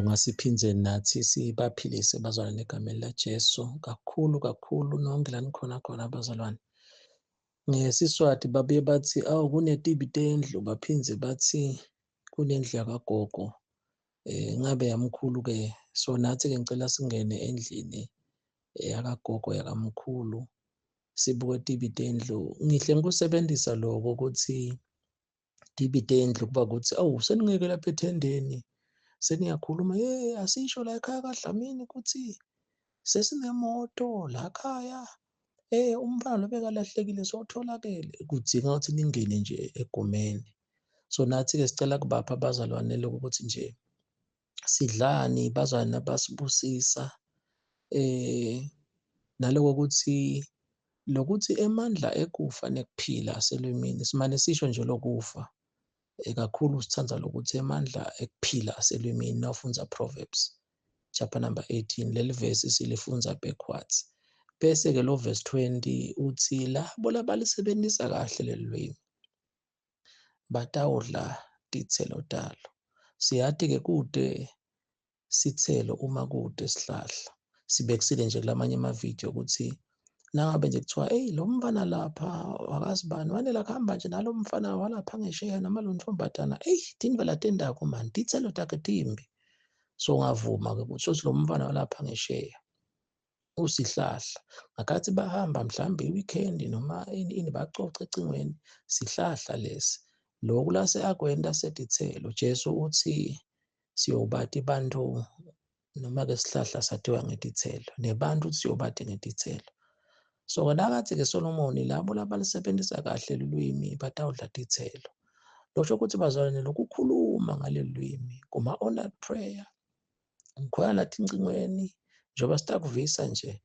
Siyabonga siphindze nathi sibaphilise bazalwane egameni laJesu kakhulu kakhulu nonke la nikhona khona bazalwane. NgesiSwati babuye bathi awu kunetibi tendlu, baphindze bathi kunendlu yakagogo ngabe yamkhulu-ke. So nathi-ke ngicela singene endlini yakagogo yakamkhulu sibuke tibi tendlu. Ngihle ngikusebenzisa loko ukuthi tibi tendlu kuba ukuthi awu seningeke lapha ethendeni seniyakhuluma, hey asisho la ekhaya kaDlamini ukuthi sesinemoto la khaya. Umfana lo bekalahlekile sewutholakele, kudzinga ukuthi ningene nje egumeni. So nathi-ke sicela kubapha abazalwane lokho ukuthi nje sidlani bazalwane basibusisa naloko ukuthi lokuthi emandla ekufa nekuphila aselwimini, simane sisho nje lokufa kakhulu sithanda lokuthi emandla ekuphila aselwimini nawufundza Proverbs chapter number 18 leli verse silifundza backwards. Bese-ke lo verse 20 uthi labo labalisebenzisa kahle leli lwimi batawudla titselo talo. Siyati-ke kude sithelo uma kude sihlahla. Sibekisile nje kulamanye amavidiyo ukuthi nangabe nje kuthiwa eyi lo mfana lapha wakazibani wanela kuhamba nje nalo mfana walapha ngesheya noma lo ntombazana, eyi tindlela tendako mani titselo takhe timbi. So ungavuma-ke ukuthi uthi lo mfana walapha ngesheya usihlahla ngakhathi bahamba mhlawumbe i-weekend noma ini ini bacoca ecingweni, sihlahla lesi lokhu lase akwenta setitselo. Jesu uthi siyobati bantu noma-ke sihlahla sathiwa ngetitselo nebantu uthi siyobati ngetitselo. So nakathi-ke Solomoni labo labalisebenzisa kahle lulwimi batawudla titselo. Losho ukuthi bazalwane lokukhuluma ngaleli lwimi kuma-honored prayer ngikhona lathi incingweni njengoba sitakuvisa nje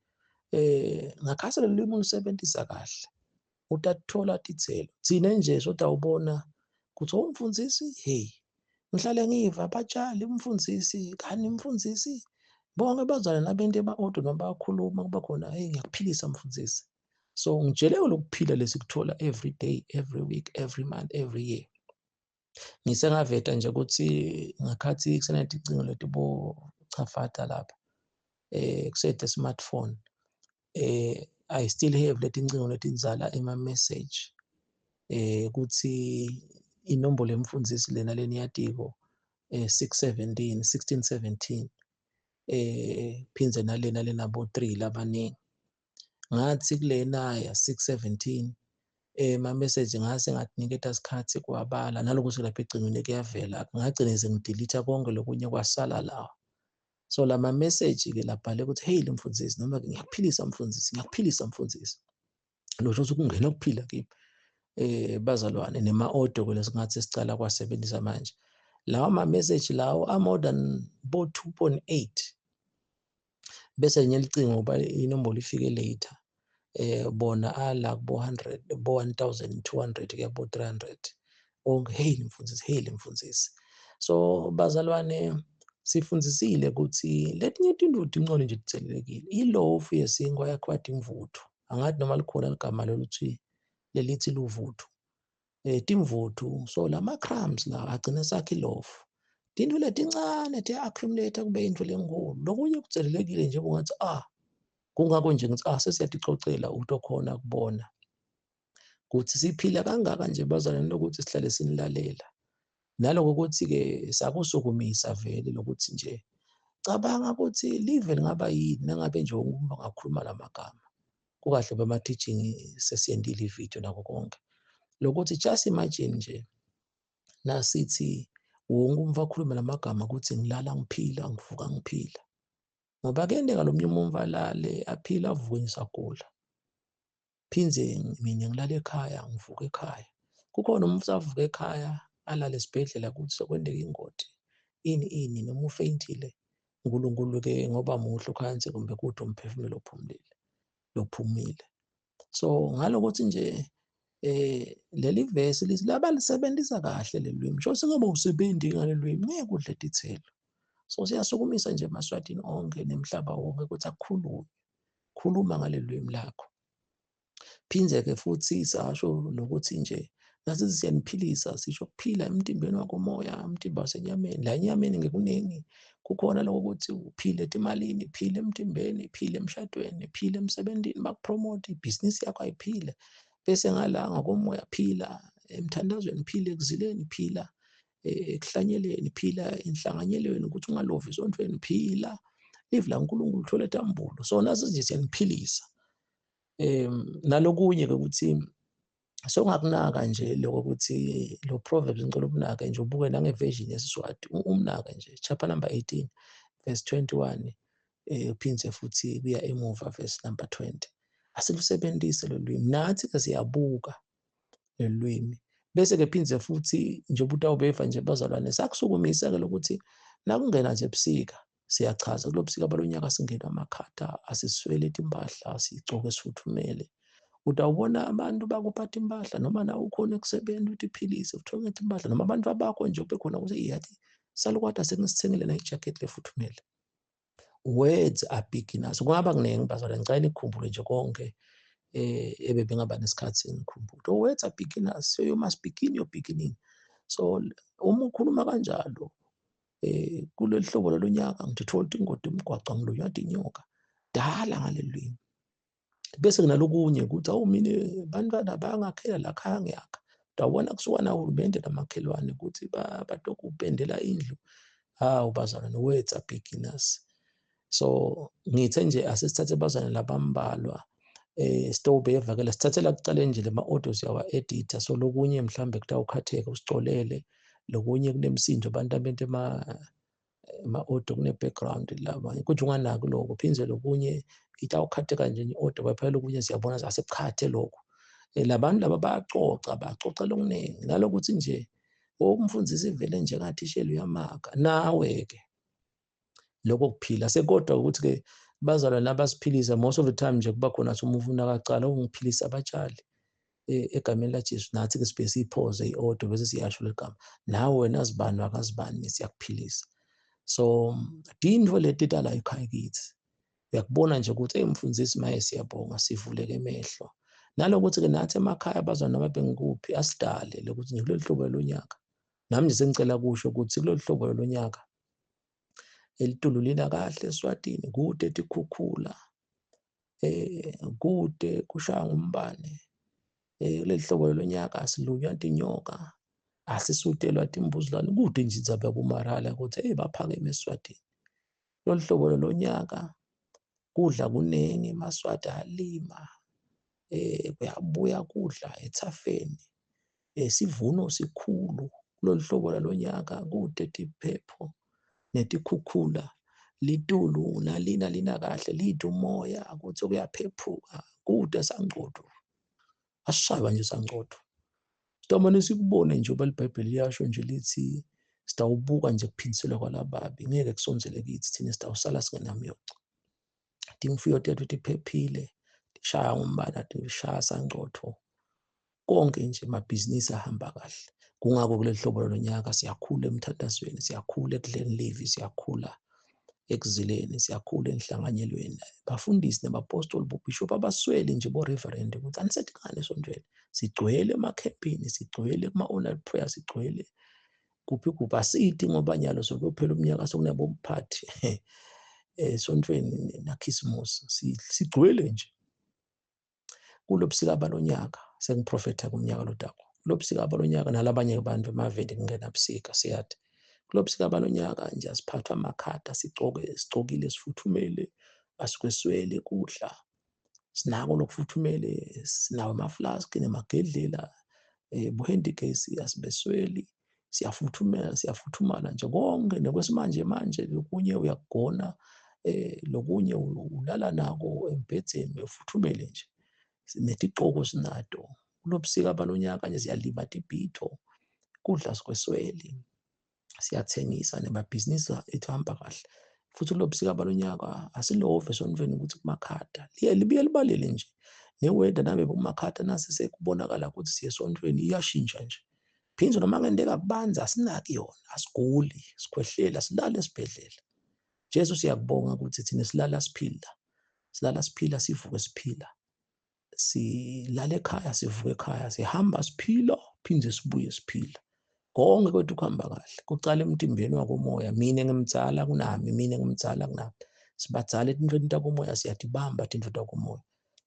ngakhasa lolu limi ulisebenzisa kahle utathola titselo. Thina nje sodawubona kuthi umfundisi hey ngihlale ngiva abatshali umfundisi kani umfundisi bonke bazalwane nabento eba-audio noma bayakhuluma kuba khona hey ngiyakuphilisa mfundisi. So ngijele lokuphila lesikuthola every day, every week, every month, every year. Ngisengaveta nje ukuthi ngakhathi kuseneticingo letibochafata lapha kusete smartphone I still have letincingo letindzala ema-message ukuthi inombolo yemfundisi lena leniyatiko 617 1617 phindze nalena lenabo 3 labaningi. Ngathi kulena ya 617 ma-message ngase ngatiniketa isikhathi kuwabala nalokuthi lapha egcingweni kuyavela, ngagcine sengidelete konke lokunye kwasala lawa. So lama message-ke labhale ukuthi hey mfundisi noma ngiyakuphilisa mfundisi, ngiyakuphilisa mfundisi. Losho ukuthi kungena ukuphila kimi bazalwane nema-audio ke lesingathi sicala kwasebenzisa manje. Lawa ma-message lawo a-more than bo 2.8 bese linye licingo ngoba inombolo ifike later bona ala kubo 100 bo 1200 kuya bo 300 onke hey mfundisi, hey mfundisi. So bazalwane sifundisile ukuthi letinye tintfo tincane nje titselelekile. Ilofu yesinkwa yakhiwa timvutfu, angathi noma likhona ligama loluthi lelithi luvuthu timvutfu. So lama crumbs la agcina sakhe ilofu, tintfo letincane tiya-accumulate kube intfo lenkulu. Lokunye kutselelekile nje ungathi kungako nje ngithi sesiyaticocela utokhona kubona ukuthi siphila kangaka nje bazalwane lokuthi sihlale sinilalela. Naloko ukuthi-ke sakusukumisa vele lokuthi nje cabanga ukuthi live lingaba yini nangabe nje umuntu angakhuluma lamagama. Kukahle bema-teaching sesiyendile ividiyo nako konke lokuthi just imagine nje nasithi wonke umntu akhulume lamagama ukuthi ngilala ngiphila, ngivuka ngiphila. Ngoba kuyenteka lo munye umuntu alale aphile avuke ngisagula, phindze mina ngilale ekhaya ngivuke ekhaya. Kukhona umuntu avuke ekhaya alale esibhedlela kuthi sekwenteka ingoti ini ini noma ufeyintile. uNkulunkulu-ke ngoba muhle ukhansi kumbe kude umphefumulo ophumlile lophumile. So ngalokuthi nje leli verse lithi labalisebenzisa kahle leli lwimi, sho singabe usebenzi ngaleli lwimi ngeke udle titselo. So siyasukumisa nje emaswatini onke nemhlaba wonke ukuthi akukhulume, khuluma ngaleli lwimi lakho. Phindze-ke futhi sasho nokuthi nje nathi siyaniphilisa, sisho ukuphila emtimbeni wakomoya, umtimba wasenyameni. La enyameni ngekuningi Kukhona lokho ukuthi uphile etimalini, phile emtimbeni, phile emshadweni, phile emsebentini, bakupromote, ibhizinisi yakho ayiphile. Bese ngala ngokomoya phila emthandazweni, phila ekuzileni, phila ekuhlanyeleni, phila enhlanganyelweni ukuthi ungalovi esontweni, phila live laNkulunkulu uthole tambulo. So naso nje siyaniphilisa. Nalokunye ke ukuthi songakunaka nje lokho ukuthi lo Proverbs ngicela ubunake nje, ubuke nange-version yesiSwati, umnake nje chapter number 18 verse 21, uphindze futhi kuya emuva verse number 20. Asilusebenzise lo lwimi, nathi ke siyabuka lolu lwimi. Bese ke phindze futhi nje ubutawubeva nje bazalwane, sakusukumisa ke lokuthi nakungena nje ebusika siyachaza kulobusika balonyaka singena amakhatha, asiswele timpahla, sigcoke sifuthumele. Utawubona abantu bakuphatha impahla noma nawe ukhona ekusebenza ukuthi iphilise uthonge impahla, noma abantu abakho nje ube khona ukuthi yathi salukwada sengisithengile na ijacket lefuthumele. Words are big enough. Kungaba kuningi bazalwane, ngicela nikukhumbule nje konke ebebengaba nesikhathi ngikhumbule. The words are big enough, so you must begin your beginning. So uma ukhuluma kanjalo kulolu hlobo lolunyaka ngithola ingodi umgwaco ngilunywa inyoka dala ngaleli lwimi. Bese kunalokunye ukuthi awu mina bantwana bangakhela la khaya ngiyakha. Utawubona kusuka nahulumende namakhelwane ukuthi batokupendela indlu. Hawu bazalwane, words are beginners. So ngithe nje asisithathe bazalwane labambalwa sitobevakela sithathela kucaleni nje lema audio siyawa edita. So lokunye mhlambe kutawukhatheka usicolele, lokunye kunemsindo abantu abente ema audio kune background laba kuthi unganaki lokho. Phindze lokunye itawukhatheka nje i-audio phela, lokunye siyabona asekuchathe lokho. Labantu laba bayacoca, bacoca lokuningi nalokuthi nje umfundisi vele njengathishela uyamaka nawe ke lokho kuphila sekodwa ukuthi ke bazalwane abasiphilisa most of the time nje kuba khona uma ufuna kacala ungiphilisa abatshali egameni laJesu, nathi ke sibe siyiphoze i-audio bese siyasho legama, nawe wena zibani wakazibani siyakuphilisa. So tintfo leti tala ekhaya kithi uyakubona nje ukuthi hey mfundisi maye siyabonga sivuleke emehlo. Nalokuthi ke nathi emakhaya abazwa noma bengikuphi asidale lokuthi nje kulolu hlobo lonyaka, nami nje sengicela kusho ukuthi kulolu hlobo lonyaka elitulu lina kahle eSwatini, kude tikhukhula, kude kushaya ngumbane. Kuleli hlobo lonyaka asilunywa tinyoka, asisutelwa timbuzulwane, kude nje indzaba yabomarala ukuthi hey baphakeme eSwatini. Lolu hlobo lonyaka kudla kuningi, emaSwati alima, kuyabuya kudla ethafeni, sivuno sikhulu. Kulolu hlobo lonyaka kude tiphepho netikhukhula, litulu nalina lina kahle, lithi umoya ukuthi kuyaphephuka, kude sangcotho, asishaywa nje sangcotho. Sitamane sikubone nje uba iBhayibheli liyasho nje lithi sitawubuka nje kuphindiselwa kwalababi, ngeke kusondzele kithi thina, sitawusala singenamyoco. Timfuyo tethu tiphephile, tishaya ngumbala, tishaya sangcotho, konke nje amabhizinisi ahamba kahle. Kungako kuleli hlobo lonyaka siyakhula emthandazweni, siyakhula ekudleni livi, siyakhula ekuzileni, siyakhula enhlanganyelweni. Bafundisi nabapostoli bobishop abasweli nje bo-reverend ukuthi anisethi ngani esontweni, sigcwele emakhempini, sigcwele kuma-all prayer, sigcwele kuphi kuphi. Asithi ngoba nyalo sokuyophela umnyaka sokunabomphathi esontweni nakhisimusi, sigcwele nje. Kulobusika balonyaka sengiprofetha kumnyaka lodako, kulobusika balonyaka nalabanye abantu emaveni kungena busika siyathi kulobusika balonyaka nje asiphathwa amakhata, sigcoke sigcokile sifuthumele, asikweswele kudla, sinako lokufuthumele, sinawo amaflask nemagedlela, buhendigesi asibesweli, siyafuthumela, siyafuthumala nje konke nekwesimanje manje. Lokunye uyakugona, lokunye ulala nako embhedzeni ufuthumele nje, netigcoko sinato. Kulobusika balonyaka nje siyalima tibhitho, kudla sikwesweli, siyathengisa nemabhizinisi ethu ahamba kahle. Futhi kulobusika balonyaka asilove esontweni ukuthi kumakhata liye libuye libalele nje neweda nabe kumakhata, nase sekubonakala ukuthi siye esontweni iyashintsha nje. Phindze noma ngenteka kubanza asinaki yona, asiguli, sikhwehlela, silala esibhedlela. Jesu siyakubonga ukuthi thina silala siphila, silala siphila, sivuke siphila, silala ekhaya sivuke ekhaya, sihamba siphila phindze sibuye siphila. Konke kwethu kuhamba kahle, kucala emtimbeni wakomoya. Mina ngimdzala kunami, mina ngimdzala kunami. Sibadzala etintfweni takomoya, siyatibamba tintfo takomoya.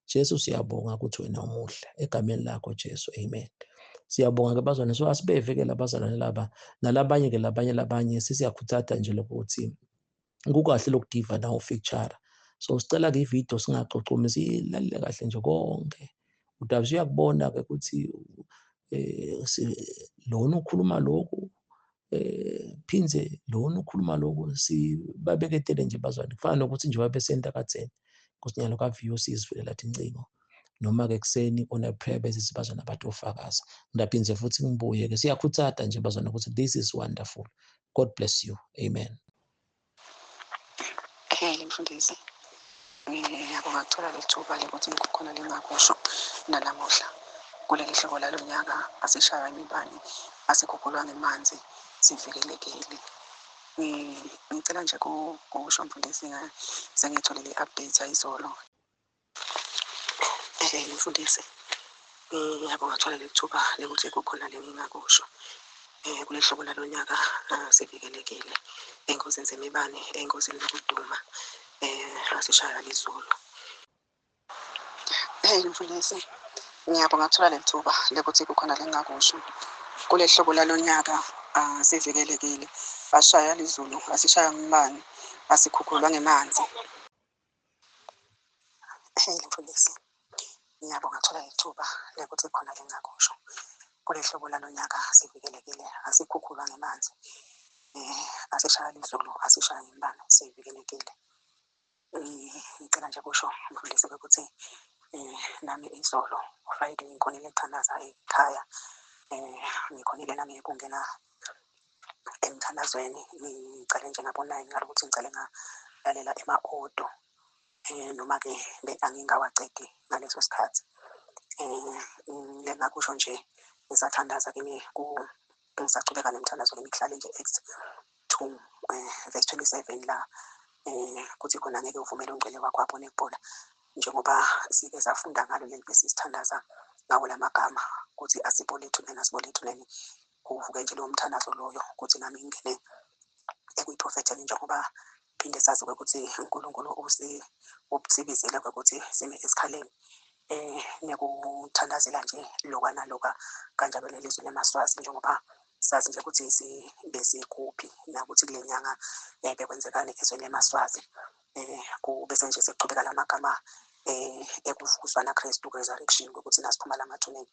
Jesu siyabonga ukuthi wena umuhle. Egameni lakho Jesu, amen. Siyabonga ke bazalwane. So asibeve ke labazalwane laba nalabanye ke labanye labanye sesiyakhuthaza nje lokuthi kukahle lokudiva na ufeature. So sicela ke ivideo singaxoxumi, silalele kahle nje konke. Udabe uyakubona ke ukuthi lona ukhuluma lokhu, phindze lona ukhuluma lokhu, sibabeketele nje bazalwane. Kufana nokuthi nje babesenta kadzeni kusinyalo ka VOC sivulela tincingo noma ke kuseni on a prayer basis bazalwane batofakaza. Ngiphindze futhi ngibuye ke siyakhuthaza nje bazalwane ukuthi this is wonderful. God bless you. Amen. Hey mfundisi, ngiyabonga ukuthola leli thuba lokuthi kukhona lengakusho nanamuhla. Kuleli hlobo lalo nyaka asishaywa imibani, asikhukhulwa ngemanzi, sivikelekile. Ngicela nje kusho mfundisi, sengitholile i-update yayizolo. Mfundisi, ngiyabonga ukuthola leli thuba lokuthi kukhona lengingakusho. Kuleli hlobo lalo nyaka sivikelekile ey'ngozini zemibani, ey'ngozini zokuduma, asishaywa lizulu. Hey mfundisi, ngiyabonga ukuthola leli thuba lokuthi kukhona lengingakusho. Kuleli hlobo lalo nyaka sivikelekile, asishaywa lizulu, asishaywa ngembani, asikhukhulwa ngemanzi. Hey mfundisi, ngiyabonga ukuthola leli thuba lokuthi kukhona lengingakusho. Kuleli hlobo lalo nyaka sivikelekile, asikhukhulwa ngemanzi, asishaywa lizulu, asishaywa ngembani, sivikelekile. Ngicela nje kusho mfundisi ukuthi nami izolo Friday ngikhonile ukuthandaza ekhaya, ngikhonile nami ukungena emthandazweni. Ngicale nje ngabo-9 ngalokuthi ngicale ngalalela ema-audio, noma-ke angingawacedi ngaleso sikhathi. Lengakusho nje ngisathandaza kimi ngisachubeka nomthandazo kimi kuhlale nje Acts 2 verse 27 la kuthi khona ngeke uvumele ongcwele wakho abone kubona, njengoba sike safunda ngalo leli bese sithandaza ngawo lamagama ukuthi asibole ethuneni, asibole ethuneni. Kuvuke nje lowo mthandazo loyo ukuthi nami ngingene ekuyiprofetheni, njengoba phinde sazi ukuthi uNkulunkulu usibizele ukuthi sime esikhaleni nekuthandazela nje lokwa naloka kanjalo nelizwe lemaswazi, njengoba sazi nje ukuthi besikuphi nakuthi kule nyanga bekwenzekani ezweni lemaswazi. Kube nje sekuchubeka lamagama ekuvuswa naKristu, resurrection, ukuthi nasiphuma lamathuneni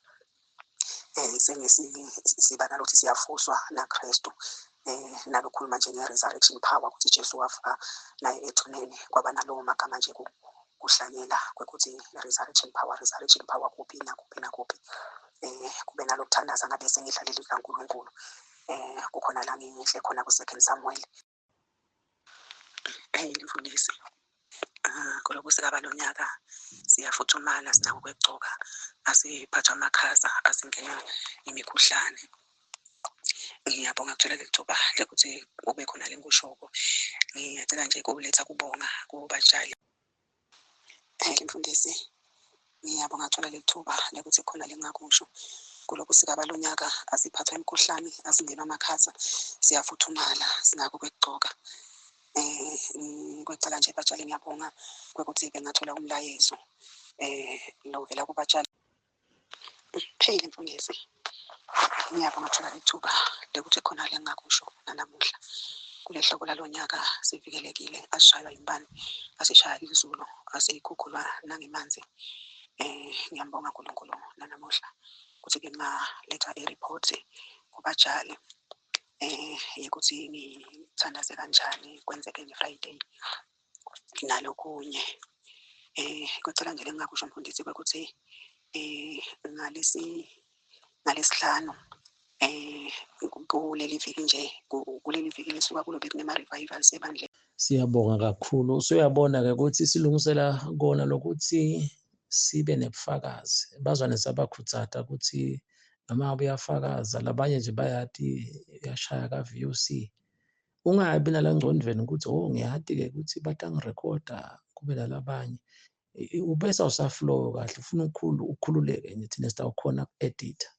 siba nalokuthi siyavuswa naKristu. Nalokhuluma nje nge-resurrection power ukuthi Jesu wavuka naye ethuneni, kwaba nalowo magama nje kuhlanyela kwekuthi resurrection power, resurrection power kuphi nakuphi nakuphi. Kube nalokuthandaza ngabe sengidlalile likaNkulunkulu. Kukhona la ngihle khona ku-2 Samuel. Hey mfundisi, kulobu sikaba lonyaka siyafuthumala, sinako kwekugcoka, asiphathwa amakhaza, asingenwa imikhuhlane. Ngiyabonga ukuthola leli thuba lokuthi kube khona lengikushoko. Ngiyacela nje ukuletha kubonga kubatshali. Hey mfundisi, ngiyabonga ukuthola leli thuba lokuthi khona lengingakusho. Kulokhu sikaba lonyaka asiphathwa imikhuhlane, asingenwa amakhaza, siyafuthumala, sinako kwekugcoka. Kwecala nje batshali ngiyabonga kwekuthi bengathola umlayezo lo uvela kubatshali. Hey mfundisi, ngiyabonga ukuthola ithuba lokuthi khona lengingakusho nanamuhla. Kule hlobo lalo nyaka sivikelekile, asishaywa imbani, asishaya izulu, asikhukhulwa nangemanzi. Ngiyambonga uNkulunkulu nanamuhla ukuthi bengaletha i-report kubatshali yokuthi ngithandaze kanjani, kwenzeke nge-Friday nalokunye. Kwecala nje lengingakusho mfundisi kwekuthi ngalesihlanu kuleli viki nje, kuleli viki lesuka kulo bekunema-revivals ebandleni. Siyabonga kakhulu. Usuyabona-ke ukuthi silungisela kona lokuthi sibe nebufakazi. Bazwane sabakhuthaza ukuthi noma ngabe uyafakaza, labanye nje bayati uyashaya ka-VOC. Ungabi nalangcondvweni ukuthi oh ngiyati-ke ukuthi batangirekhoda kube nalabanye. Ubese awusaflow kahle, ufuna ukukhululeke nje thina sitawukhona ku-editha.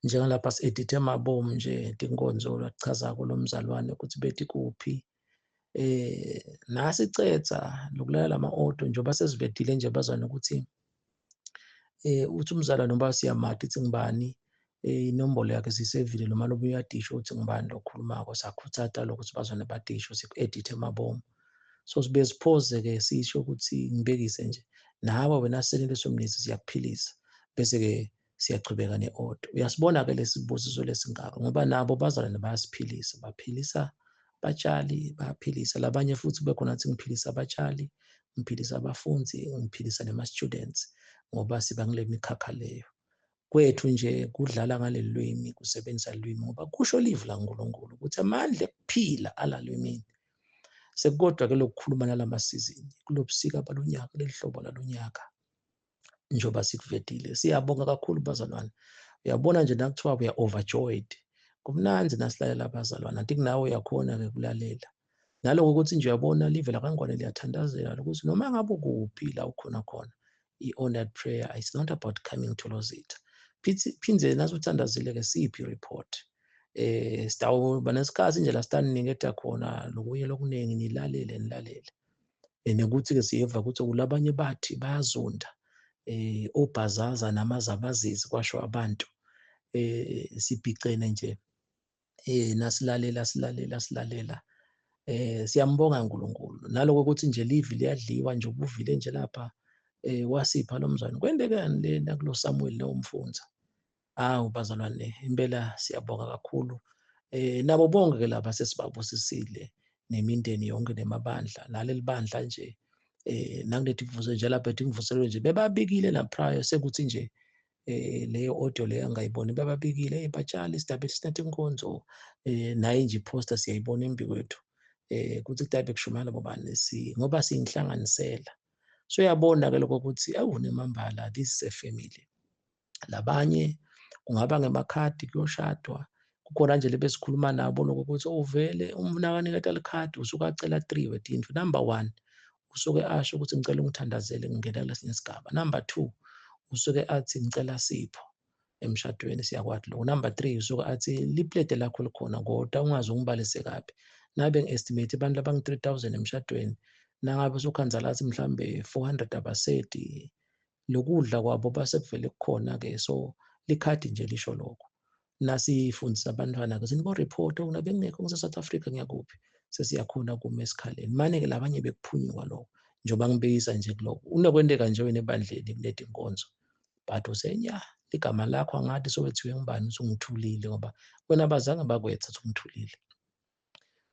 Njengalapha si-edithe mabomu nje tinkonzo lachazako lo mzalwane ukuthi bethi kuphi. Nasicetha lokulalela ama-audio njengoba sesivedile nje bazwane ukuthi uthi umzalwane noma siyamati ithi ngibani, inombolo yakhe sisevile noma lobe uyadisho ukuthi ngibani lokhulumako, sakhuthatha lokho ukuthi bazwane badisho siku-edithe mabomu. So sibe siphoze-ke sisho ukuthi ngibekise nje nawe wena Senele Somnisi siyakuphilisa, bese-ke siyachubeka ne-audio. Uyasibona-ke lesi sibusiso lesingaka ngoba nabo bazalwane bayasiphilisa, baphilisa batshali, bayaphilisa labanye futhi kube khona athi ngiphilisa abatshali, ngiphilisa abafundi, ngiphilisa nema-students ngoba siba ngile mikhakha leyo. Kwethu nje kudlala ngaleli lwimi, kusebenzisa lwimi ngoba kusho livi laNkulunkulu ukuthi amandla ekuphila alalwimini. Sekukodwa ke lokukhuluma nalama season kulobusika balonyaka, leli hlobo lalonyaka njengoba sikuvedile. Siyabonga kakhulu bazalwane. Uyabona nje nakuthiwa we are overjoyed, kumnandzi nasilalela abazalwane, anti kunawe uyakhona ke kulalela. Naloko ukuthi nje uyabona live lakaNgwane liyathandazela ukuthi noma ngabe ukuphi la ukhona khona, i-all-night prayer it's not about coming to Lozitha. Phindze nasuthandazile ke siphi report. Sitawuba nesikhathi nje la sitaniniketa khona lokunye lokuningi, nilalele nilalele. Nekuthi ke siyeva ukuthi kulabanye bathi bayazonda obhazaza namazabazizi kwasho abantu. Sibhicene nje nasilalela silalela silalela. Siyambonga uNkulunkulu naloko ukuthi nje livi liyadliwa nje ubuvile nje lapha wasipha lo mzwane kwendekani lena kulo Samuel nomfunza. Awu bazalwane impela siyabonga kakhulu. Nabo bonke ke laba sesibabusisile nemindeni yonke nemabandla naleli bandla nje nangilethi kuvuze nje lapha ethi ngivuselwe nje bebabikile na prior sekuthi nje leyo audio leyo angayiboni bababikile batshali sidabe sinethe inkonzo naye nje iposter siyayibona embi kwethu kuthi kudabe kushumala bobani si ngoba siyinhlanganisela. So uyabona ke lokho ukuthi awunemambala this is a family. Labanye kungaba ngemakhadi kuyoshadwa, kukhona nje lebesikhuluma nabo lokho ukuthi uvele umnakaniketa likhadi usuke acela 3 wetintfo. Number 1 usuke asho ukuthi ngicela ungithandazele ngingena kulesinye isigaba. Number 2 usuke athi ngicela sipho emshadweni, siyakwati lokho. Number 3 usuke athi liplate lakho likhona kodwa ungaze ungibalise kabi. Nabe ngi-estimate abantu labangu 3000 emshadweni, nangabe usukhanza lathi mhlambe 400 abasedi lokudla kwabo base kuvele kukhona ke, so likhadi nje lisho lokho. Nasifundisa abantwana ke sinibo report una bengekho ngise South Africa ngiyakuphi, sesiyakhona kuma esikhaleni. Manje ke labanye bekuphunyuka lokho njengoba ngibekisa nje kuloko unokwenteka nje wena ebandleni kuleti inkonzo, but usenya ligama lakho angathi sowethiwe ngibani usungithulile ngoba wena abazange bakwetha usungithulile,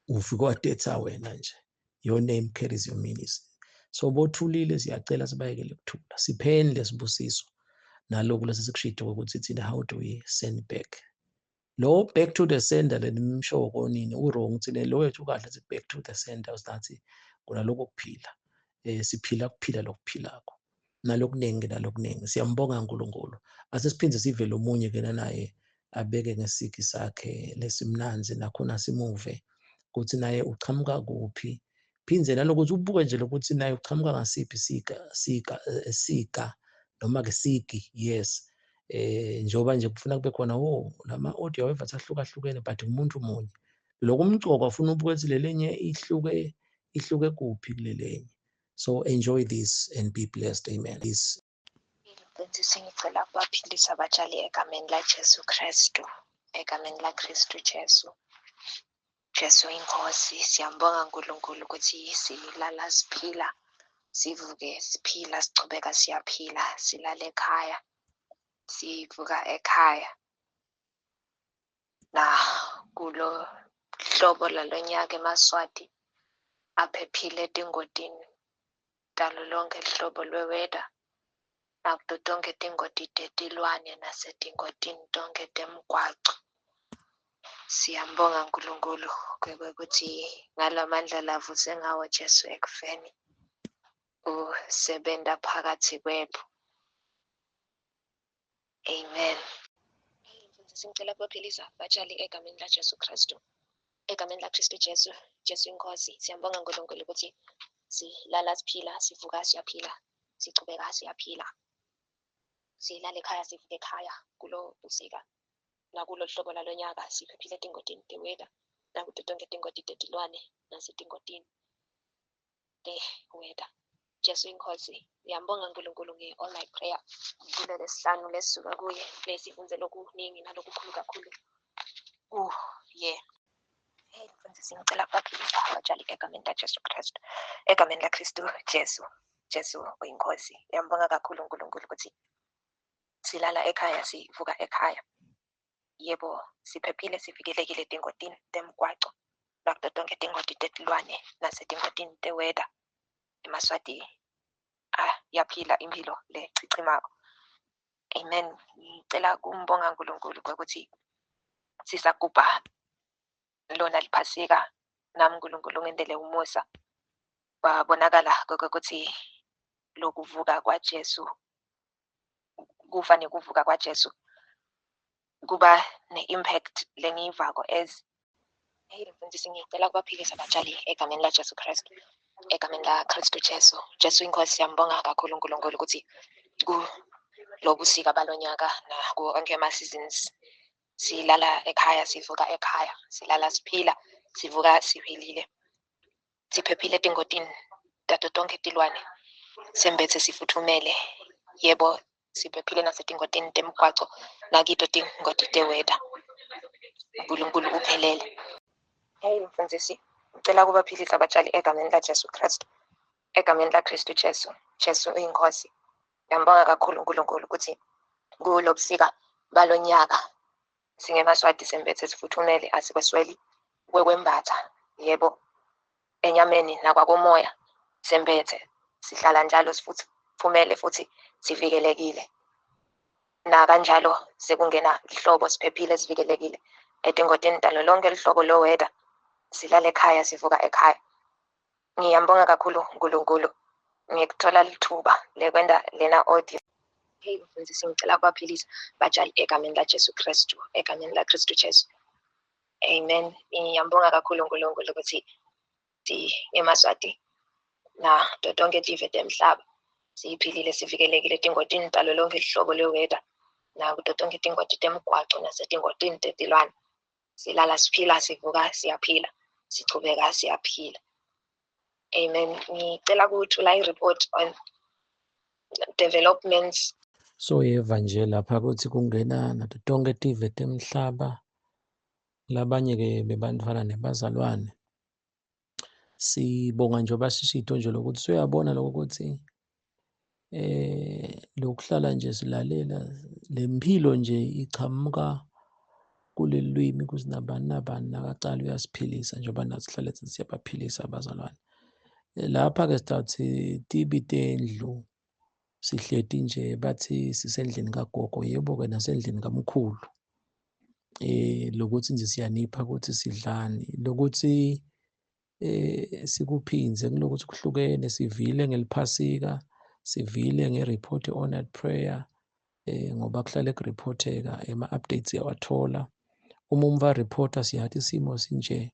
ufike wadetha wena nje, your name carries your ministry. So bothulile siyacela sibayekele kuthula, sipheni lesibusiso naloku lesikushito ukuthi thina how do we send back lo back to the sender lenimshoko nini u-wrong thina lo wethu kahle sithi back to the sender usathi kuna lokho kuphila siphila kuphila lokuphilako nalokuningi nalokuningi. Siyambonga uNkulunkulu. Asesiphinde sive lomunye ke naye abeke ngesigi sakhe lesimnanzi nakhona simuve ukuthi naye uchamuka kuphi, phindze nalokuthi ubuke nje lokuthi naye uchamuka ngasiphi sika noma ke sigi. Yes, njengoba nje kufuna kube khona lama audio wevathi ahlukahlukene but umuntu munye. Lokumcoka ufuna ubuke ukuthi lelenye ihluke kuphi kulelenye. So enjoy this and be blessed. Amen. This Mfundisi, ngicela ukubaphilisa abatshali egameni la Jesu Kristu, egameni la Kristu Jesu. Jesu inkosi, siyambonga uNkulunkulu ukuthi silala siphila, sivuke siphila, sichubeka siyaphila, silale ekhaya, sivuka ekhaya. Na kulo hlobo lalonyaka emaSwati aphephile etingodini talo lonke hlobo lweweda, nakuto tonke tingoti tetilwane nasetingodini tonke temgwaco. Siyambonga uNkulunkulu kwekuthi ngalamandla lavuse ngawo Jesu ekufeni usebenta phakathi kwethu. Amen. Singicela kubaphilisa batshali egameni la Jesu Kristu, egameni la Kristu Jesu, Jesu inkosi. Siyambonga uNkulunkulu ukuthi silala siphila, sivuka siyaphila, sichubeka siyaphila, silala ekhaya sivuka ekhaya kulo busika. Nakulo hlobo lalonyaka siphephile etingotini te-weather, nakuto tonkhe tingoti tetilwane nasetingotini te-weather. Jesu inkosi, ngiyambonga uNkulunkulu nge-all night prayer kulolesihlanu lesisuka kuye lesifundze lokuningi nalokukhulu kakhulu kuye. Hey mfundisi, ngicela kubaphilisa abatshali egameni laJesu Kristu, egameni laKristu Jesu. Jesu uyinkosi. Ngiyambonga kakhulu uNkulunkulu ukuthi silala ekhaya sivuka ekhaya. Yebo, siphephile sivikelekile etingotini temgwaco nakuto tonkhe tingoti tetilwane nasetingotini te-weather. EmaSwati ayaphila impilo lechichimako. Amen. Ngicela kumbonga uNkulunkulu kwekuthi sisagubha lona liphasika, nami uNkulunkulu ungentele umusa kwabonakala kokuthi lokuvuka kwaJesu, kufa nekuvuka kwaJesu kuba ne-impact lengiyivako as. Hey mfundisi, ngicela kubaphilisa abatshali egameni laJesu Kristu, egameni laKristu Jesu. Jesu inkosi, siyambonga kakhulu uNkulunkulu ukuthi kulobusika balonyaka nakuwo onke ama-seasons silala ekhaya sivuka ekhaya, silala siphila sivuka siphilile, siphephile etingotini tato tonkhe tilwane, sembethe sifuthumele. Yebo, siphephile nasetingotini temgwaco nakito tingoti te-weather. uNkulunkulu uphelele. Hey mfundisi, ngicela kubaphilisa abatshali egameni laJesu Kristu, egameni laKristu Jesu. Jesu uyinkosi. Ngiyambonga kakhulu uNkulunkulu ukuthi kulobusika balonyaka singemaswati sembethe sifuthumele, asikwesweli kwekwembatha. Yebo, enyameni nakwakomoya sembethe, sihlala njalo sifuthumele futhi sivikelekile. Nakanjalo sekungena lihlobo siphephile sivikelekile etingotini talo lonke lihlobo lo-weather. Silala ekhaya sivuka ekhaya. Ngiyambonga kakhulu uNkulunkulu ngikuthola lithuba lekwenta lena audio. Hey mfundisi, ngicela kubaphilisa batshali egameni laJesu Kristu, egameni laKristu Jesu. Amen. Ngiyambonga kakhulu uNkulunkulu ukuthi ngemaswati nato tonke tive temhlaba siyiphilile sivikelekile etingotini talo lonke lihlobo le-weather nakuto tonke tingoti temgwaco nasetingotini tetilwane. Silala siphila sivuka siyaphila sichubeka siyaphila. Amen. Ngicela ukuthula i-report on developments. So yeva nje lapha ukuthi kungena nato tonke tive temhlaba, labanye-ke bebantfwana nebazalwane. Sibonga nje basishito nje lokuthi suyabona lokho ukuthi lokuhlala nje silalela lempilo nje ichamuka kuleli lwimi ukuthi nabani nabani nakacala uyasiphilisa njengoba nathi sihlale siyabaphilisa abazalwane. Lapha-ke sitawuthi tibi tendlu sihleti nje bathi sisendlini kagogo, yebo-ke nasendlini kamkhulu. Lokuthi nje siyanipha ukuthi sidlani, lokuthi sikuphindze kulokuthi kuhlukene, sivile ngeliphasika, sivile nge-report on night prayer, ngoba kuhlale kuriphotheka ema-updates siyawathola. Uma umva reporter siyathi isimo sinje,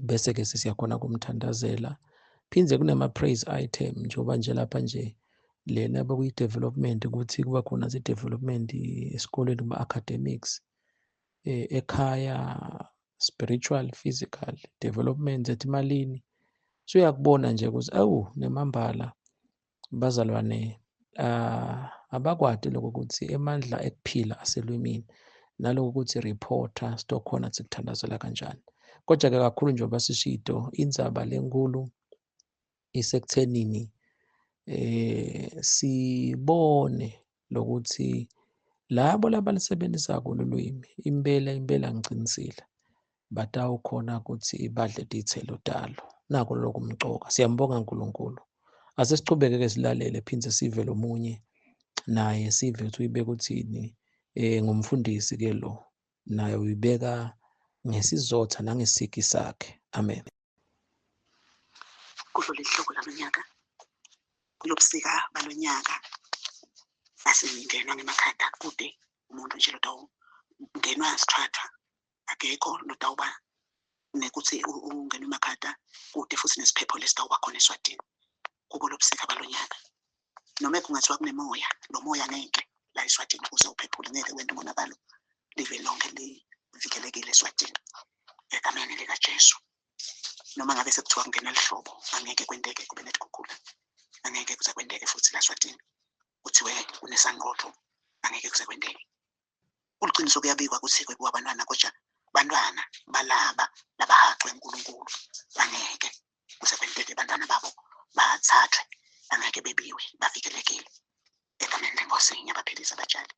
bese-ke sesiyakhona kumthandazela. Phindze kunema-praise item njengoba nje lapha nje lena bekuyi-development ukuthi kuba khona zi-development esikolweni kuma-academics, ekhaya spiritual, physical development etimalini. So uyakubona nje ukuthi awu nemambala bazalwane abakwati lokho ukuthi emandla ekuphila aselwimini, naloko ukuthi reporter sitokhona sikuthandazela kanjani. Kodwa-ke kakhulu njengoba sishito indzaba lenkulu isekuthenini sibone lokuthi labo labalisebenzisako lulwimi impela impela ngicinisile batawukhona ukuthi badle titselo talo. Nako lokumcoka. Siyambonga uNkulunkulu. Ase sichubeke-ke silalele phindze sive lomunye naye sive ukuthi uyibeka uthini. Ngumfundisi-ke lo naye uyibeka ngesizotha nangesigi sakhe. Amen. Kulo leli hlobo lalonyaka, kulobusika balonyaka asingenwa ngemakhata kude umuntu nje lotawungenwa sithwathwa, akekho lotawuba nekuthi ungenwe emakhata kude futhi nesiphepho lesitawuba khona eSwatini kubo lobusika balonyaka. Noma kungathiwa kunemoya, lo moya ngeke la eSwatini uze uphephule, ngeke wente umonakalo Live lonke livikelekile eSwatini egameni likaJesu. Noma ngabe sekuthiwa kungena lihlobo, angeke kwenteke kube netikhukhula, angeke kuze kwenteke futhi la Swatini kuthiwe kunesanqotho, angeke kuze kwenteke. Kuliciniso kuyabikwa kutsi kwebiwa bantwana, kodwa bantwana balaba labahaqwe uNkulunkulu angeke kuze kwenteke bantwana babo bathathwe, angeke bebiwe, bavikelekile. Egameni leNkosi ngiyabaphilisa abatshali,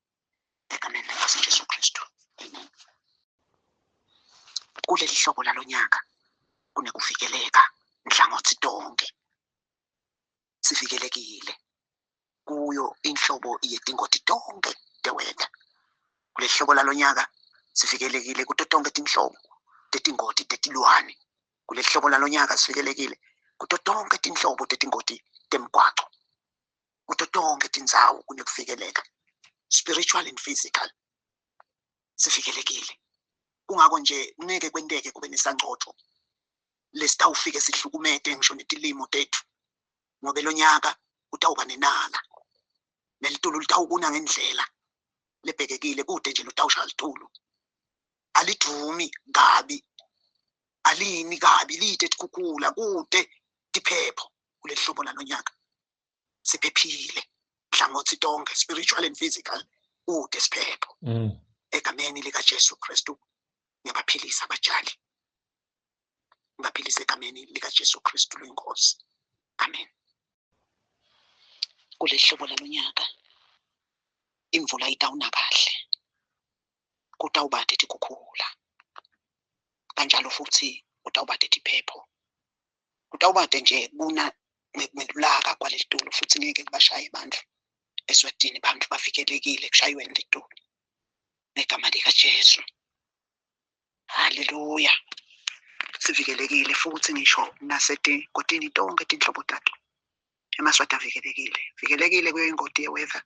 egameni leNkosi Jesu Kristu, amen. Kuleli hlobo lalonyaka kunekuvikeleka nhlangothi tonke, sivikelekile kuyo inhlobo yetingoti tonke tewetha. Kuleli hlobo lalonyaka sivikelekile kuto tonke tinhlobo tetingoti tetilwane. Kuleli hlobo lalonyaka sivikelekile kuto tonke tinhlobo tetingoti temgwaco. Kuto tonke tindzawo kunekuvikeleka, spiritual and physical, sivikelekile. Kungako nje ngeke kwenteke kube nesangcotfo lesitawufike sihlukumete ngisho netilimo tetfu, ngobe lonyaka kutawuba nenala nelitulu litawukuna ngendlela lebhekekile, kude nje lutawushaya litulu, alidvumi kabi, alini kabi, lite tikhukhula, kude tiphepho. Kuleli hlobo lalonyaka siphephile nhlangothi tonke, spiritual and physical, kude siphepho. Egameni likaJesu Kristu ngiyabaphilisa abatshali, ngibaphilisa egameni likaJesu Kristu lweNkosi, amen. Kuleli hlobo lalonyaka imvula itawuna kahle, kutawuba tikhukhula, kanjalo futhi kutawuba tiphepho, kutawuba nje kuna ngelulaka kwaleli tulu, futhi ngeke kubashaye bantfu eSwatini, bantfu bavikelekile kushayweni litulu ngegama likaJesu. Haleluya, sivikelekile futhi ngisho nasetingotini tonke tinhlobo tato. EmaSwati avikelekile, vikelekile kuyo ingoti ye-weather,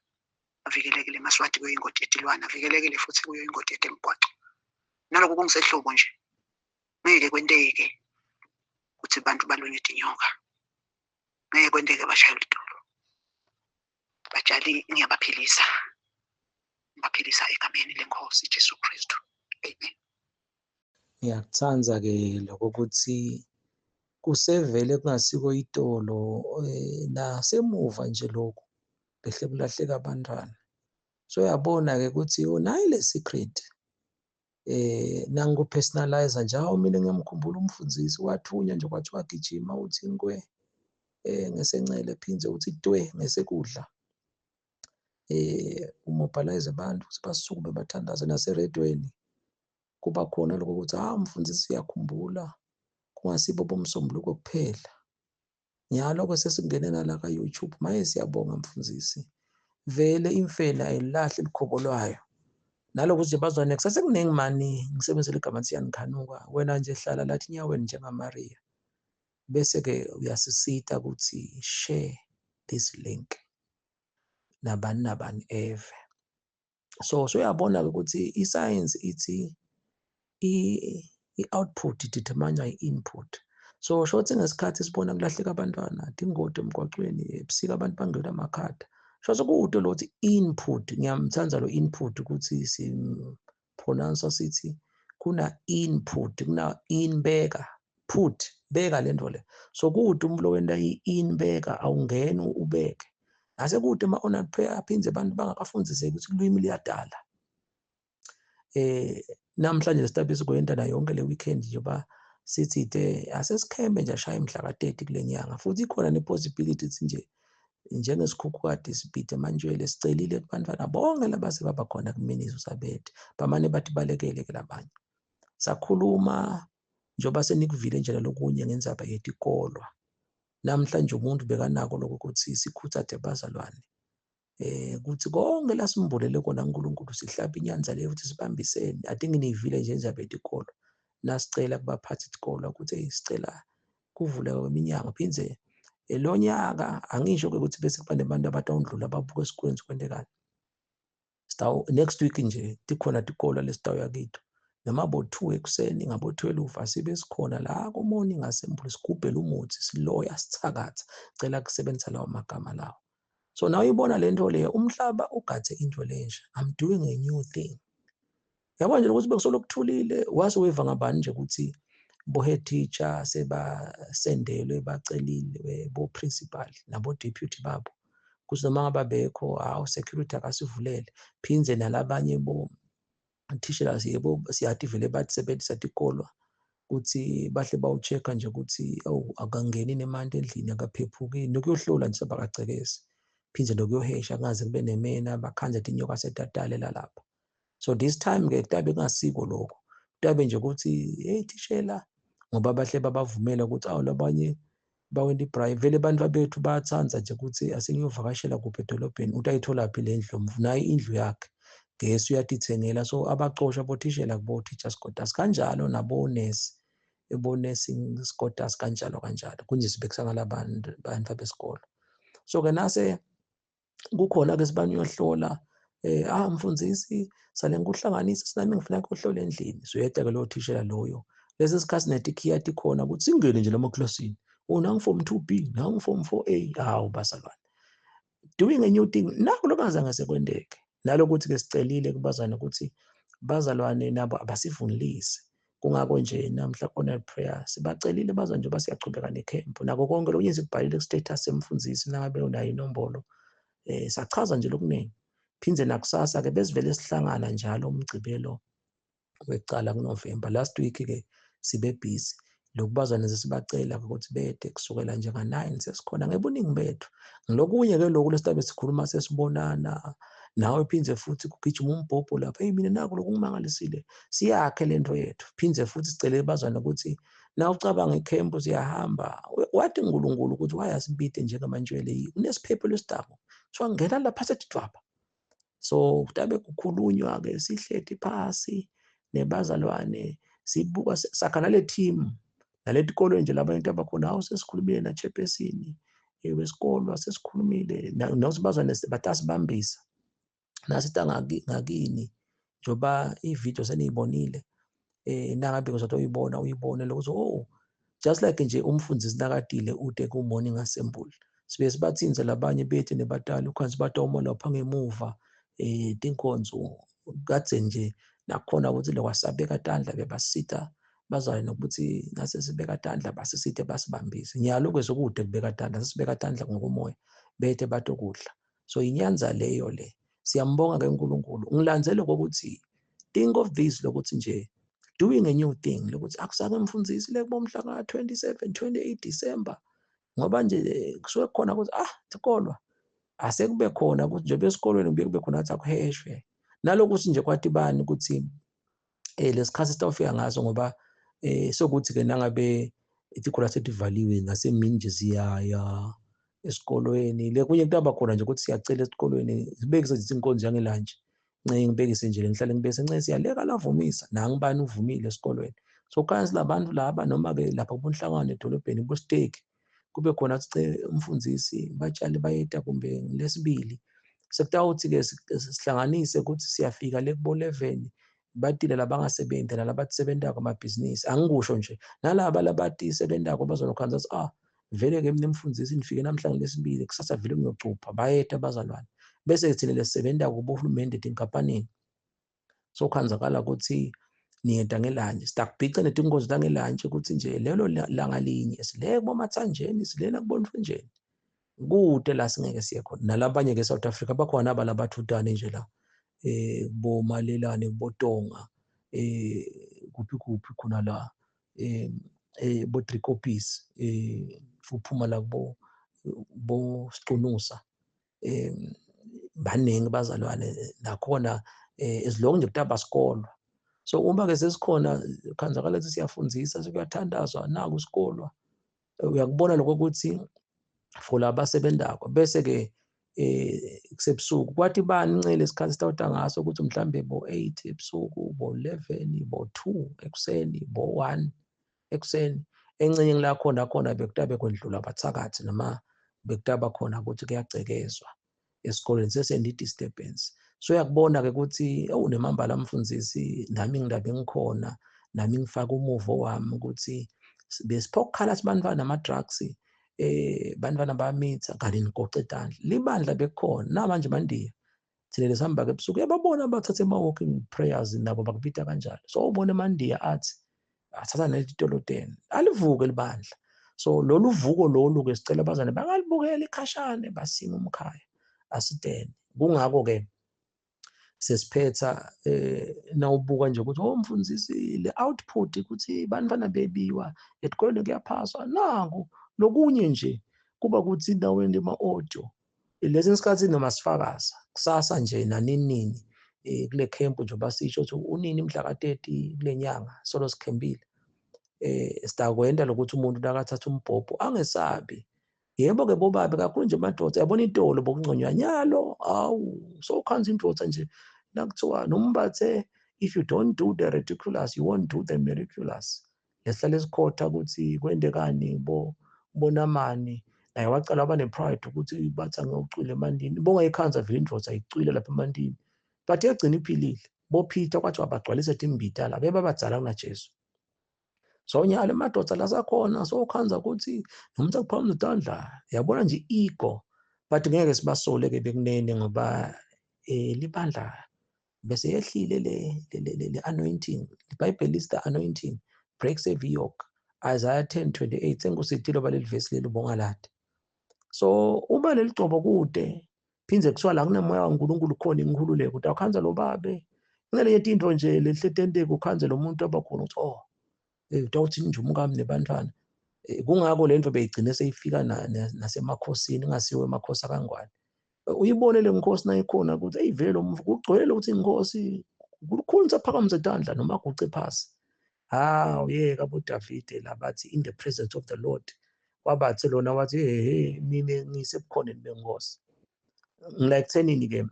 avikelekile emaSwati kuyo ingoti yetilwane, avikelekile futhi kuyo ingoti yetemgwaco. Naloku kungisehlobo nje ngeke kwenteke kutsi bantu balunywe tinyoka, ngeke kwenteke bashaye litulu. Batshali ngiyabaphilisa, ngibaphilisa egameni leNkosi Jesu Kristu, amen. Ngiyakutsandza-ke lokho ukuthi kusevele kungasiko itolo, nasemuva nje lokhu behle kulahleka abantwana. So uyabona-ke ukuthi unayo le secret, nangiku-personalize nje, hawu mina ngiyamkhumbula umfundisi wathunywa nje kwathiwa gijima uthi nkwe ngesencele phindze uthi twe ngesekudla. Umobilize abantu ukuthi basukume bathandaze. Naseredweni kuba khona lokho ukuthi ha mfundisi siyakhumbula, kungasibo bomsombuluko kuphela. Nyalo-ke sesingene nala ka-YouTube, maye siyabonga mfundisi, vele imfene ayilahli likhobo lwayo. Nalokhu nje bazwane kusasekuningi mani, ngisebenzele igama lithi siyanikhanuka. Wena nje hlala lathi enyaweni njengaMaria, bese-ke uyasisita ukuthi share this link nabani nabani eve. So uyabona-ke ukuthi i-science ithi i-output determine i-input. So shothi ngesikhathi sibona kulahleka abantwana tingoti emgwaqweni, ebusika abantu bangenwa amakhada, shothi kuwuto lokuthi input. Ngiyamthanda lo input ukuthi simpronounce sithi kuna input, kuna inbeka, put, beka le nto le. So kude umuntu lowenta i-inbeka, awungeni ubeke. Nase kude ama-honored prayer aphindze abantu bangakafundiseki ukuthi ulwimi luyadala. Namhlanje sitabe sikwenta nayo yonke le weekend njengoba sithi te asesikhembe nje ashaye mhla ka-30 kule nyanga, futhi ikhona ne-possibility ukuthi nje njengesikhukhukade sibhide mantshwele sicelile kubantwana bonke labase baba khona kuminiso sabethe bamane bathi balekele ke labanye. Sakhuluma njengoba senikuvile nje lokunye ngendzaba yetikolwa. Namhlanje umuntu bekanako lokho ukuthi sikhuthathe bazalwane ukuthi konke lasimbulele kona uNkulunkulu sihlaba inyanza leyo ukuthi sibambisene. I think niyivile nje indzaba yetikolo, nasicela kubaphathi itikolo ukuthi hey, sicela kuvuleka kweminyango phindze lo nyaka. Angisho ke ukuthi bese kuba nebantu abatawundlula babuke esikolweni sikwentekani. Sitawu next week nje tikhona tikolo lesitawuya kito noma bo 2 ekuseni ngabo 12 asibe sikhona la ku-morning assembly, sigubhele umuthi, siloya, sithakatha, cela kusebenzisa lawo magama lawo. So now uyibona le nto leyo, umhlaba ugathe into lensha. I'm doing a new thing. Yabona nje ukuthi bekusolo kuthulile, wase weva ngabani nje ukuthi bo-head teacher sebasendelwe, bacelile bo-principal nabo-deputy babo ukuthi noma ngabe abekho, hawu, security akasivulele. Phindze nalabanye bo thishela, yebo, siyati vele bathi sebenzisa tikolwa ukuthi bahle bawu-check-a nje ukuthi awu, akangeni nemanti endlini, akaphephuki, nokuyohlola nje sebakagcekezi, phindze nokuyohesha kungaze kube nemena bakhandze tinyoka setatalela lapha. So this time-ke kutabe kungasiko lokho, kutabe nje ukuthi hey thishela, ngoba bahle babavumela ukuthi awu, labanye bawenta i-braai. Vele abantu bethu bayathanda nje ukuthi asengiyovakashela kuphi edolobheni, utayitholaphi le ndlu, nayo indlu yakhe gesi uyatithengela. So abacosha bothishela kubo-teachers quarters kanjalo, nabonesi ebo-nursing quarters kanjalo kanjalo, kunje sibekisa ngalabantu bantu besikolo. So-ke nase kukhona-ke sibani uyohlola, mfundisi, sale ngikuhlanganisa, sinami ngifuna kuhlola endlini. So uyeda-ke lowo thishela loyo, lesi sikhathi netikhiya tikhona ukuthi singene nje lamaklasini, oh, nangu form 2B, nangu form 4A. Hawu bazalwane, doing a new thing naku lokungazange sekwenteke. Nalokuthi-ke sicelile kubazalwane ukuthi bazalwane nabo abasivunilise. Kungako nje namhla khona prayer sibacelile bazalwane, njengoba siyachubeka nekhempu nako konke lokunye sikubhalile ku-status semfundisi, nangabe unayo inombolo, sachaza nje lokuningi. Phindze nakusasa-ke besivele sihlangana njalo umgcibelo wekucala kuNovember. Last week-ke sibe busy lokubazwane, sesibacela ukuthi bede kusukela nje nga-9 sesikhona ngebuningi bethu. Ngilokunye-ke lokhu lesitabe sikhuluma, sesibonana nawe, phindze futhi kugijima umbhobho lapha, hey, mina naku lokhu ngimangalisile, siyakhe lento yethu. Phindze futhi sicele bazwane ukuthi na ucabanga ikhempu siyahamba, wathi uNkulunkulu ukuthi wayasibide njengamantshwele, kunesiphephelo esidako, kuthiwa ngena lapha sethi dwaba. So kutabe kukhulunywa-ke, sihleti phasi nebazalwane, sibuka, sakha nale team naletikolweni nje labantu abakhona. Hawu, sesikhulumile na-chairperson wesikolo, sesikhulumile nosibazwane, batasibambisa nasithi ngakini njengoba ividiyo seniyibonile, nangabe ngizothi uyibona, uyibone lokho. Oh, just like nje umfundisi nakatile ude ku morning assembly, sibe sibathinze labanye bethu nebatali ukhansi batoma lapha ngemuva, tinkonzo kadze nje nakhona ukuthi lokwasabeka tandla bebasita bazalwane, nokuthi nase sibeka tandla basisite basibambise. Nyalo-ke sekude kubeka tandla, sesibeka tandla ngokomoya, bethe batokudla. So inyanza leyo le, siyambonga-ke uNkulunkulu. Ngilandzele kokuthi think of this, lokuthi nje doing a new thing, lokuthi akusake mfundisi le kubomhla ka-27 28 December, ngoba nje kusuke khona ukuthi sikolwa asekube khona ukuthi njengoba esikolweni kubuye kube khona ukuthi akuheshwe, nalokuthi nje kwathi bani ukuthi lesikhathi sitawufika ngaso, ngoba sokuthi ke nangabe itikolo setivaliwe ngasemini nje siyaya esikolweni, le kunye kutaba khona nje ukuthi siyacela esikolweni sibekise nje inkonzo yangelantshi, nce ngibekise nje ngihlale ngibekise, nce siyaleka lavumisa nangibani uvumile esikolweni. So kanti labantu laba noma-ke lapha kubunhlangano edolobheni kubosteki kube khona sice umfundisi batshali bayeta kumbe lesibili, sekutawuthi-ke sihlanganise ukuthi siyafika le kubo 11, batile labangasebenzi nalabatisebentako amabhizinisi, angikusho nje nalaba labatisebentako bazonokhanza ukuthi vele-ke mina mfundisi nifike namhlanje lesibili, kusasa vele ngiyocupha, bayeta abazalwane. Bese thina lesisebentako kubohulumende etinkampanini, sokhanzakala ukuthi niyeta ngelantshi, sitakubhica netingozi tangelantshi ukuthi nje lelo langa linye sile kubomathanjeni, silena kubontunjeni, kude la singeke siye khona. Nalabanye-ke e-South Africa bakhona labathutane nje la, kubomalelane, kubotonga, kuphi kuphi khona la, bo-Driekoppies, uphuma la kubo bo-Sicunusa, baningi bazalwane nakhona, as long nje kutaba sikolwa. So uma-ke sesikhona khanzakala ukuthi siyafundzisa, sekuyathandazwa, naku sikolwa, uyakubona lokho ukuthi for labasebentako. Bese-ke kusebusuku kwathi bani ncele isikhathi sitawuta ngaso ukuthi mhlambe bo 8 ebusuku, bo 11, bo 2 ekuseni, bo 1 ekuseni, encenye ngila khona khona bekutabe kwendlula abathakathi noma bekutaba khona ukuthi kuyagcekezwa esikoleni, sesenda i-disturbance. So uyakubona-ke ukuthi ewu, nemambala mfundisi, nami ngilabe ngikhona, nami ngifake umuvo wami ukuthi besipho ukukhala sibantwana nama-drugs, bantwana bamitha kanti nigoce tandla libandla bekukhona namanje mandiya. Thina lesihamba-ke ebusuku uyababona bathathe ama-walking prayers nabo bakubita kanjalo. So ubona emandiya athi athatha netitoloteni alivuke libandla. So lolu vuko lolu-ke sicela abazane bangalibukeli ikhashane basime umkhaya asitene. Kungako-ke sesiphetha nawubuka nje ukuthi oh mfundisi le output ukuthi bantwana bebiwa esikoleni kuyaphaswa naku lokunye nje kuba ukuthi nawente ama-audio lesi sikhathi noma sifakaza kusasa nje naninini kule camp nje basisho ukuthi unini mhla ka-30 kule nyanga solo sikhempile sitakwenda lokuthi umuntu nakathatha umbhobho angesabi. Yebo-ke bobabe kakhulu nje madoda yabona itolo bokunconywa nyalo awu sowukhanza indoda nje nakuthiwa noma bathe if you don't do the ridiculous you won't do the miraculous. Lesihlale sikhotha ukuthi kwendekani bo bonamani naye wacala waba ne-pride ukuthi bathi angiyocwila emantini bongayikhanza vele indoda icwile lapha emantini but yagcina iphilile. BoPeter kwathiwa bagcwalise timbita la bebabadzala kunaJesu. So nyalo emadoda lasakhona sowukhanza ukuthi nomuntu akuphakamisa itandla yabona nje ego but ngeke sibasole ke bekunene ngoba libandla bese yehlile le anointing. IBhayibheli is the anointing breaks every yoke. Isaiah 10:28 senkusithile baleli verse leli ubongalade. So uma leli gcobo kude phindze kuthiwa la kunemoya kaNkulunkulu khona inkhululeko utawukhanza lo babe kunelenye tinto nje lehletenteke ukhanze lo muntu abakhona ukuthi oh utawuthi nje umkami nebantwana. Kungako le nto beyigcine seyifika nasemakhosini ingasiwo emakhosi akangwane. Uyibone le nkosi nayikhona ukuthi eyi vele lo muntu kugcwele ukuthi inkosi kukhulu saphakamise tandla noma aguce phasi. Hawu yeka boDavide labathi in the presence of the Lord wabathe lona wathi hey mina ngisebukhoneni benkosi. Ngila ekuthenini ke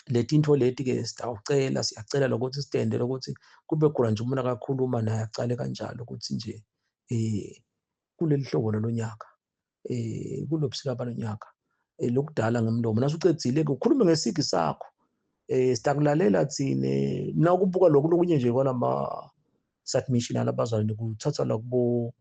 letinto leti ke sitawucela siyacela lokuthi sitende lokuthi kube khona nje umuntu akakhuluma naye acale kanjalo ukuthi nje kuleli hlobo lonyaka kulobusika balonyaka lokudala ngemlomo nasucedzile ke ukhulume ngesigi sakho sitakulalela thine nakubuka lokhu lokunye nje kwalama submission alabazalwane kuthatha la kubo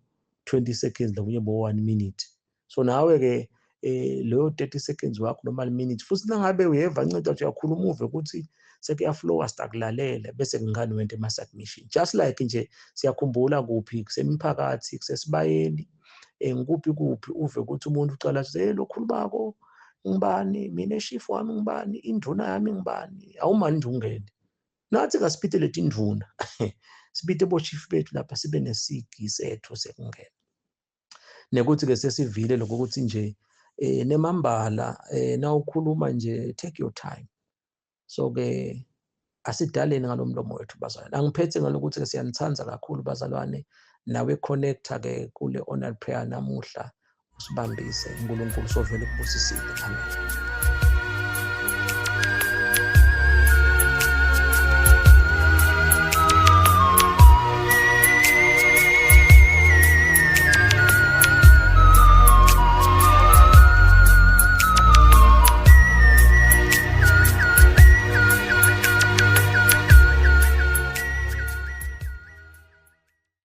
20 seconds lokunye bo 1 minute. So nawe ke leyo 30 seconds wakho noma minute futhi nangabe uyeva nceda nje uyakhuluma uve ukuthi sekuyaflowa sitakulalela bese kungani wente ama submission just like nje siyakhumbula kuphi kusemphakathi kusesibayeni ngikuphi kuphi uve ukuthi umuntu ucala athi hey lokhulumako ngibani mina chief wami ngibani induna yami ngibani awumani nje ungene nathi kasipite leti induna sibite bo chief bethu lapha sibe nesigi sethu sekungena nekuthi ke sesivile lokho ukuthi nje nemambala nawukhuluma nje take your time. So ke asidaleni ngalomlomo wethu bazalwane. Angiphethe ngalokuthi ke siyanithanda kakhulu bazalwane nawe connecta ke kule online prayer namuhla usibambise uNkulunkulu sovele kubusisile. Amen.